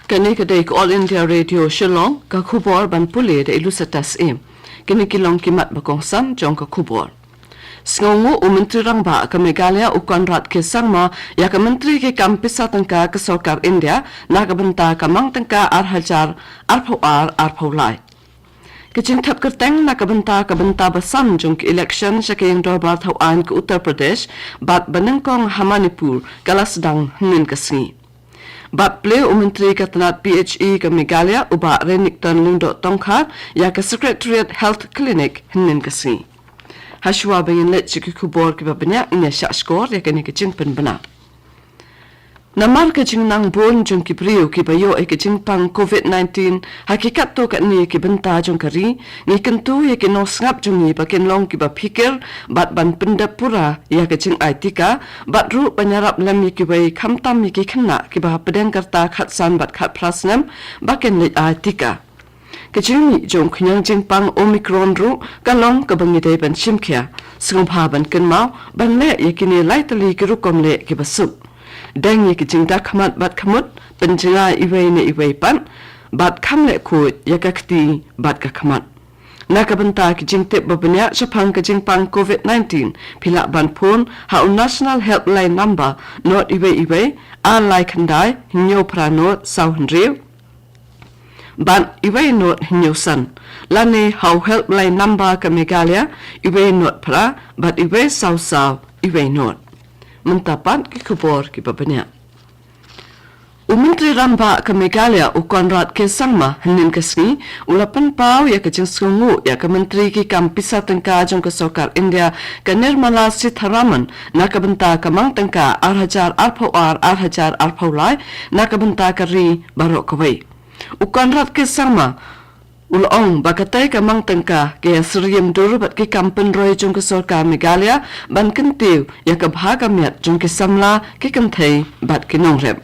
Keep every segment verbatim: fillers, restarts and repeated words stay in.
Kane ka dei ka All India Radio Shillong, ka khubor ban pule da i Lucetta Syiem. Kine ki long ki mat ba kongsan jong ka khubor. Sngewnguh u Myntri Rangbah ka Meghalaya u Conrad K Sangma ïa ka Myntri ki kam pisa tyngka ka Sorkar India na ka bynta ka mang tyngka ar hajar arphew ar arphew lai. Ka jingthep kyrteng na ka bynta ka bynta ba san jong ka election sha ka ïing dorbar thaw aiñ ka Uttar Pradesh bad ba nyngkong ha Manipur ka la sdang hynnin ka sngi. Bad plie u Myntri ka tnad P H E ka Meghalaya u Bah Renikton Lyngdoh Tongkhar ïa ka Secretariat Health Clinic hynnin ka sngi. Hashwa ba ngin leit sha ki khubor kiba bniah, ngin ïa shah shkor ïa kane ka jingpynbna. Namar ka jingnang bun jong ki briew kiba ïoh ïa ka jingpang covid nineteen ha ki katto katne ki bynta jong ka ri, ngi kyntu ïa ki nongsngap jong ngi ba kin long kiba phikir bad ban pyndep pura ïa ka jingai tika, bad ruh ban ïarap lem ïa kiwei, khamtam ïa ki khynnah kiba hapdeng ka rta khatsan bad khatphra snem ba kin leit ai tika. Ka jingmih jong ka khñiang jingpang Omicron ruh ka long kaba ngi dei ban shim khia. Sngewbha ban kynmaw ban leh ïa kine lai tylli ki rukom leh kiba suk. Deng ïa ki jingda khmat bad khmut, pynjngai iwei na iwei pat, bad kham leh khuid ïa ka kti bad ka khmat. Na ka bynta ki jingtip ba bniah shaphang ka jingpang covid nineteen, phi lah ban phone ha u National Helpline Number, not iwei iwei, ar lai khyndai, hynñiew phra not, saw hynriew bad iwei not hynñiew san, lane ha u Helpline Number ka Meghalaya, iwei not phra bad iwei saw saw iwei not. Mynta pat ki khubor kiba bniah. U Myntri Rangbah ka Meghalaya u Conrad K Sangma hynnin ka sngi u la pynpaw ïa ka jingsngewnguh ïa ka Myntri ki kam pisa tyngka jong ka Sorkar India ka Nirmala Sitharaman na ka bynta ka mang tyngka ar hajar arphew ar ar hajar arphew lai na ka bynta ka ri baroh kawei. U Conrad K Sangma u la ong ba katei ka mang tyngka ka ïasyriem dur bad ki kam pynroi jong ka Sorkar Meghalaya ban kyntiew ïa ka bha ka miat jong ki samla, ki kynthei bad ki nongrep.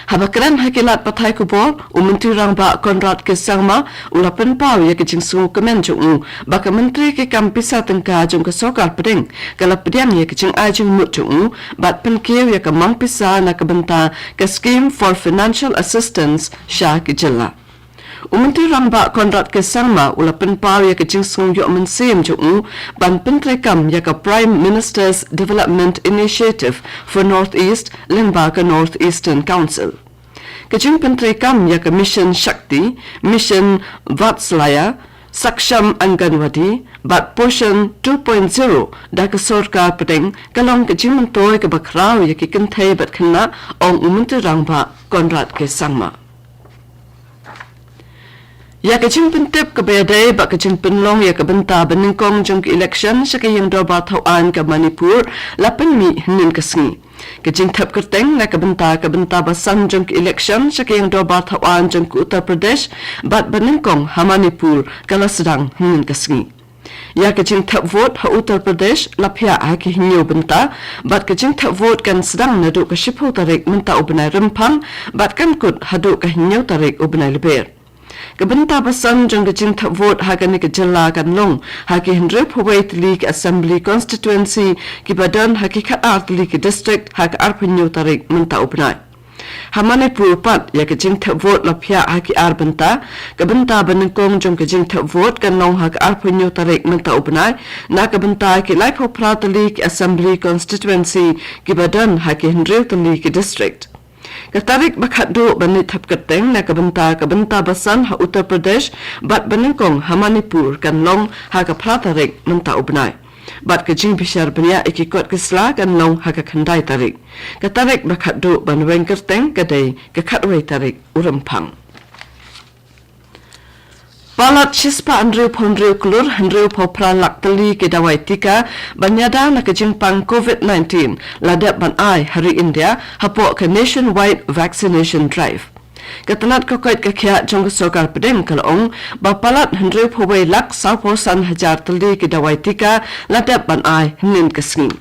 Haba kren ha ki lad pathai khubor, u Myntri Rangbah Conrad K Sangma u la pynpaw ïa ka jingsngew kmen jong u ba ka Myntri ki kam pisa tyngka jong ka Sorkar Pdeng ka la pdiang ïa ka jingai jingmut jong u bad pynkiew ïa ka mang pisa na ka bynta ka Scheme for Financial Assistance sha ki jylla. U Myntri Rangbah Conrad K Sangma u la pynpaw ïa ka jingsngew ïoh mynsiem jong u ban pyntreikam ïa ka Prime Minister's Development Initiative for North East lyngba ka North Eastern Council. Ka jingpyntreikam ïa ka Mission Shakti, Mission Vatsalya, Saksham Anganwadi bad Poshan two point zero da ka Sorkar Pdeng ka long ka jingmyntoi kaba khraw ïa ki kynthei bad khynnah, ong u Myntri Rangbah Conrad K Sangma. Ïa ka jingpyntip kaba ïadei bad ka jingpynlong ïa ka bynta banyngkong jong ka election sha ka ïing dorbar thaw aiñ ka Manipur la pynmih hynnin ka sngi. Ka jingthep kyrteng na ka bynta ka bynta ba san jong ka election sha ka ïing dorbar thaw aiñ jong ka Uttar Pradesh bad banyngkong ha Manipur ka la sdang hynnin ka sngi. Ïa ka jingthep vote ha Uttar Pradesh la phiah ha ki hynñiew bynta, bad ka jingthep vote kan sdang naduh ka shiphew tarik mynta u bnai Rymphang bad kan kut haduh ka hynñiew tarik u bnai Lber. Ka bynta ba san jong ka jingthep vote ha kane ka jylla kan long ha ki hynriewphew wei tylli ki Assembly Constituency kiba don ha ki khatar tylli ki district ha ka arphew hynñiew tarik mynta u bnai. Ha Manipur pat, ïa ka jingthep vote la phiah ha ki ar bynta. Ka bynta banyngkong jong ka jingthep vote kan long ha ka arphew hynñiew tarik mynta u bnai na ka bynta ki laiphew phra tylli ki Assembly Constituency kiba don ha ki hynriew tylli ki district. Ka tarik ba khatduh ban leit thep kyrteng na ka bynta ka bynta ba san ha Uttar Pradesh bad banyngkong ha Manipur kan long ha ka phra tarik mynta u bnai. Bad ka jingbishar bniah ïa ki kot ki sla kan long ha ka khyndai tarik. Ka tarik ba khatduh ban weng kyrteng ka dei ka khatwei tarik u Rymphang. Palat shispah hynriewphew hynriew klur hynriewphew phra lak tylli ki dawai tika ban ïada na ka jingpang covid nineteen la dep ban ai ha ri India hapoh ka Nationwide Vaccination Drive. Ka tnat ka koit ka khiah jong ka Sorkar Pdeng ka la ong ba palat hynriewphew wei lak sawphew san hajar tylli ki dawai tika la dep ban ai hynnin ka sngi.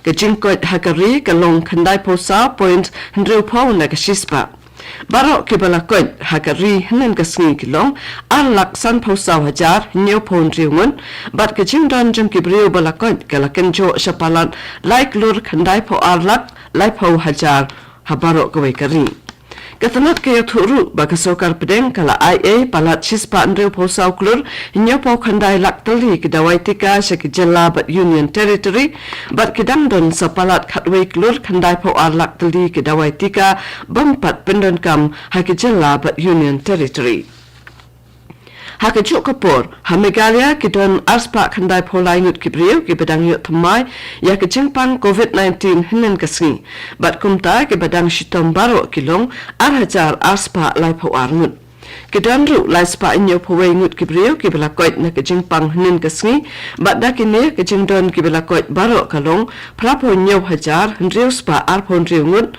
Ka jingkoit ha ka ri ka long khyndaiphew saw point hynriewphew na ka shispah. Baroh kiba la koit ha ka ri hynnin ka sngi ki long ar lak sanphew saw hajar hynñiewphew hynriew ngut, bad ka jingdon jong ki briew ba la koit ka la kynjoh sha palat lai klur khyndaiphew ar lak laiphew hajar ha baroh kawei ka ri. Ka tnat ka ïathuh ruh ba ka sorkar pdeng ka la ai ei palat shispah hynriewphew saw klur hynñiewphew khyndai lak tylli ki dawai tika sha ki jylla bad Union Territory, bad ki dang don sa palat khatwei klur khyndaiphew ar lak tylli ki dawai tika bym pat pyndonkam ha ki jylla bad Union Territory. Ha kajuh ka por, ha Meghalaya ki don arspah khyndaiphew lai ngut ki briew kiba dang ïoh thymmai ïa ka jingpang covid nineteen hynnin ka sngi. Bad kumta kiba dang shitom baroh ki long ar hajar arspah laiphew ar ngut. Ki don ruh laispah hynñiewphew wei ngut ki briew kiba la koit na ka jingpang hynnin ka sngi, bad da kine ka jingdon kiba la koit baroh ka long phraphew hynñiew hajar hynriew spah arphew hynriew ngut.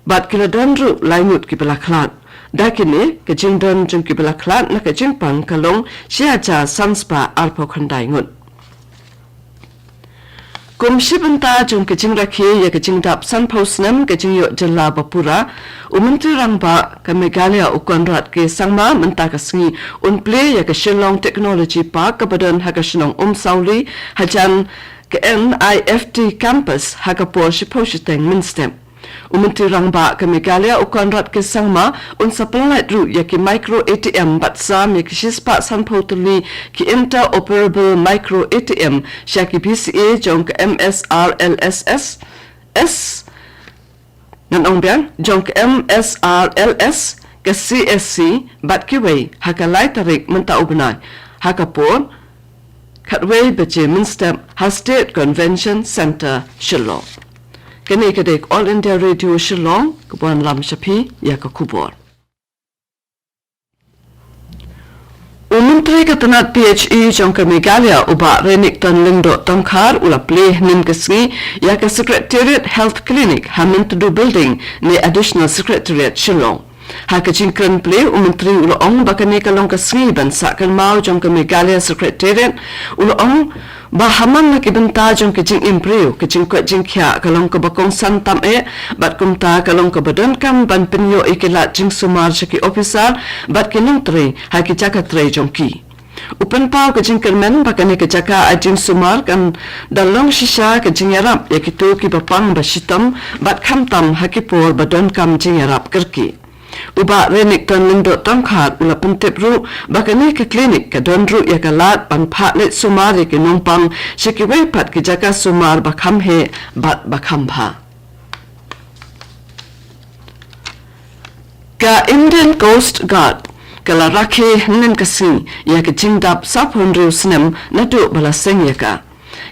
Bad ki la don ruh lai ngut kiba la khlad. Da kine, ka jingdon jong kiba la khlad na ka jingpang ka long shi hajar san spah arphew khyndai ngut. Kum shi bynta jong ka jingrakhe ïa ka jingdap sanphew snem ka jingïoh jylla ba pura, u Myntri Rangbah ka Meghalaya u Conrad K Sangma mynta ka sngi un plie ïa ka Shillong Technology Park kaba don ha ka shnong Umsawli hajan ka N I F T Campus ha ka por shiphew shiteng mynstep. U Myntri Rangbah ka Meghalaya u Conrad K Sangma un sa pynlait ruh ïa ki micro A T M bad sam ïa ki shispah sanphew tylli ki interoperable micro A T M sha ki B C A jong ka M S R L S S, S, ngan ong biang, jong ka M S R L S, ka C S C bad kiwei ha ka lai tarik mynta u bnai ha ka por khatwei baje mynstep ha State Convention Centre, Shillong. Kane ka dei ka All India Radio Shillong, ka ban lam sha phi ïa ka khubor. U Myntri ka tnat P H E jong ka Meghalaya u Bah Renikton Lyngdoh Tongkhar u la plie hynnin ka sngi ïa ka Secretariat Health Clinic ha Myntdu Building ne Additional Secretariat, Shillong. Ha ka jingkren plie u Myntri u la ong ba kane ka long ka sngi ban sah kynmaw jong ka Meghalaya Secretariat, u la ong ba ha man la ki bynta jong ka jingim briew ka jingkoit jingkhiah ka long kaba kongsan tam eh, bad kumta ka long kaba donkam ban pynïoh ïa ki lad jingsumar sha ki ophisar bad ki nongtrei ha ki jaka trei jong ki. U pynpaw ka jingkyrmen ba kane ka jaka ai jingsumar kan da long shisha ka jingïarap ïa kito kiba pang ba shitom bad khamtam ha ki por ba donkam jingïarap kyrkieh. U Bah Renikton Lyngdoh Tongkhar u la pyntip ruh ba kane ka klinik ka don ruh ïa ka lad ban phah leit sumar ïa ki nongpang sha kiwei pat ki jaka sumar ba kham heh bad ba kham bha. Ka Indian Coast Guard ka la rakhe hynnin ka sngi ïa ka jingdap sawphew hynriew snem naduh ba la seng ïa ka.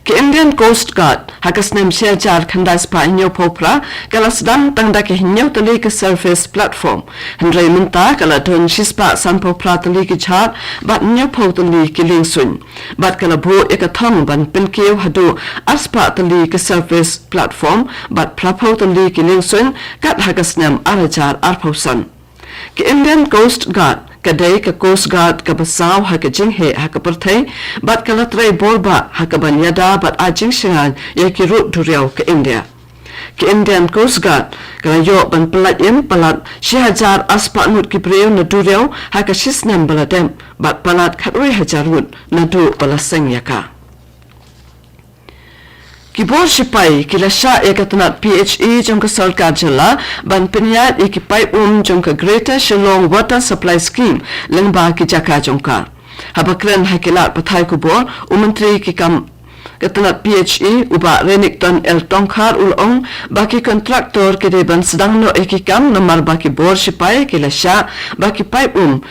Ka Indian Coast Guard ha ka snem shi hajar khyndai spah hynñiewphew phra ka la sdang tang da ki hynñiew tylli ki surface platform. Hynrei mynta ka la don shispah sanphew phra tylli ki jhad bad hynñiewphew tylli ki liengsuiñ. Bad ka la buh ïa ka thong ban pynkiew haduh arspah tylli ki surface platform bad phraphew tylli ki liengsuiñ kat ha ka snem ar hajar arphew san. Ka Indian Coast Guard ka dei ka Coast Guard kaba saw ha ka jingheh ha ka pyrthei, bad ka la trei bor bah ha kaban ïada bad ai jingshngaiñ ïa ki rud duriaw ka India. Ka Indian Coast Guard ka la ïoh ban pyllait im palat shi hajar arspah ngut ki briew na duriaw ha ka shi snem ba la dep, bad palat khatwei hajar ngut naduh ba la seng ïa ka. Ki bor shipai ki la shah ïa ka tnat P H E jong ka sorkar jylla ban pynïaid ïa ki paip um jong ka Greater Shillong Water Supply Scheme lyngba ki jaka jong ka. Haba kren ha ki lad pathai khubor, u Myntri ki kam ka tnat P H E u Bah Renikton L Tongkhar u la ong ba ki kontraktor ki dei ban sdang noh ïa ki kam namar ba ki bor shipai ki la shah ba ki paip um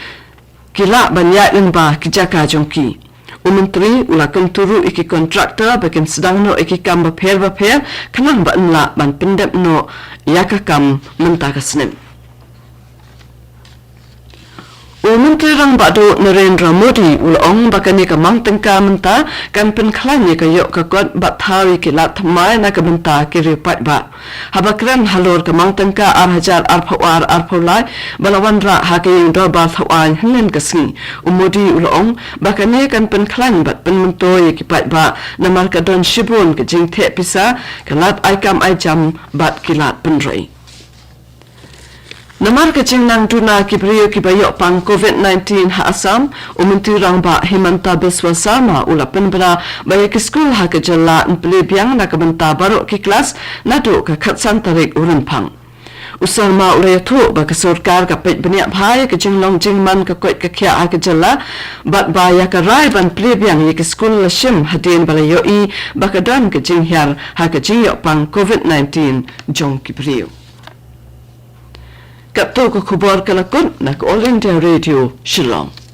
ki lah ban ïaid lyngba ki jaka jong ki. U Myntri u la kyntu ruh ïa ki kontraktor ba kin sdang noh ïa ki kam bapher bapher khnang ba yn lah ban pyndep noh ïa ka kam mynta ka snem. U Myntri Rangbah Duh Narendra Modi u la ong ba kane ka mang tyngka mynta kan pynkhlaiñ ïa ka ïoh ka kot bad thaw ïa ki lad thymmai na ka bynta ki riew paidbah. Haba kren halor ka mang tyngka ar hajar arphew ar arphew lai ba la wanrah ha ka ïing dorbar thaw aiñ hynnin ka sngi, u Modi u la ong ba kane kan pynkhlaiñ bad pynmyntoi ïa ki paidbah namar ka don shibun ka jingtheh pisa, ka lad ai kam ai jam bad ki lad pynroi. Namar ka jingnang duna ki briew kiba ïoh pang covid nineteen ha Assam, u Myntri Rangbah Himanta Biswa Sarma u la pynbna ba ïa ki skul ha ka jylla yn plie biang na ka bynta baroh ki klas naduh ka khatsan tarik u Rymphang. U Sarma u la ïathuh ba ka sorkar ka peit bniah bha ïa ka jinglong jingman ka koit ka khiah ha ka jylla bad ba ïa ka rai ban plie biang ïa ki skul la shim hadien ba la ïohi ba ka don ka jinghiar ha ka jingïoh pang covid nineteen jong ki briew. Katto ka khubor ka la kut na ka All India Radio Shillong.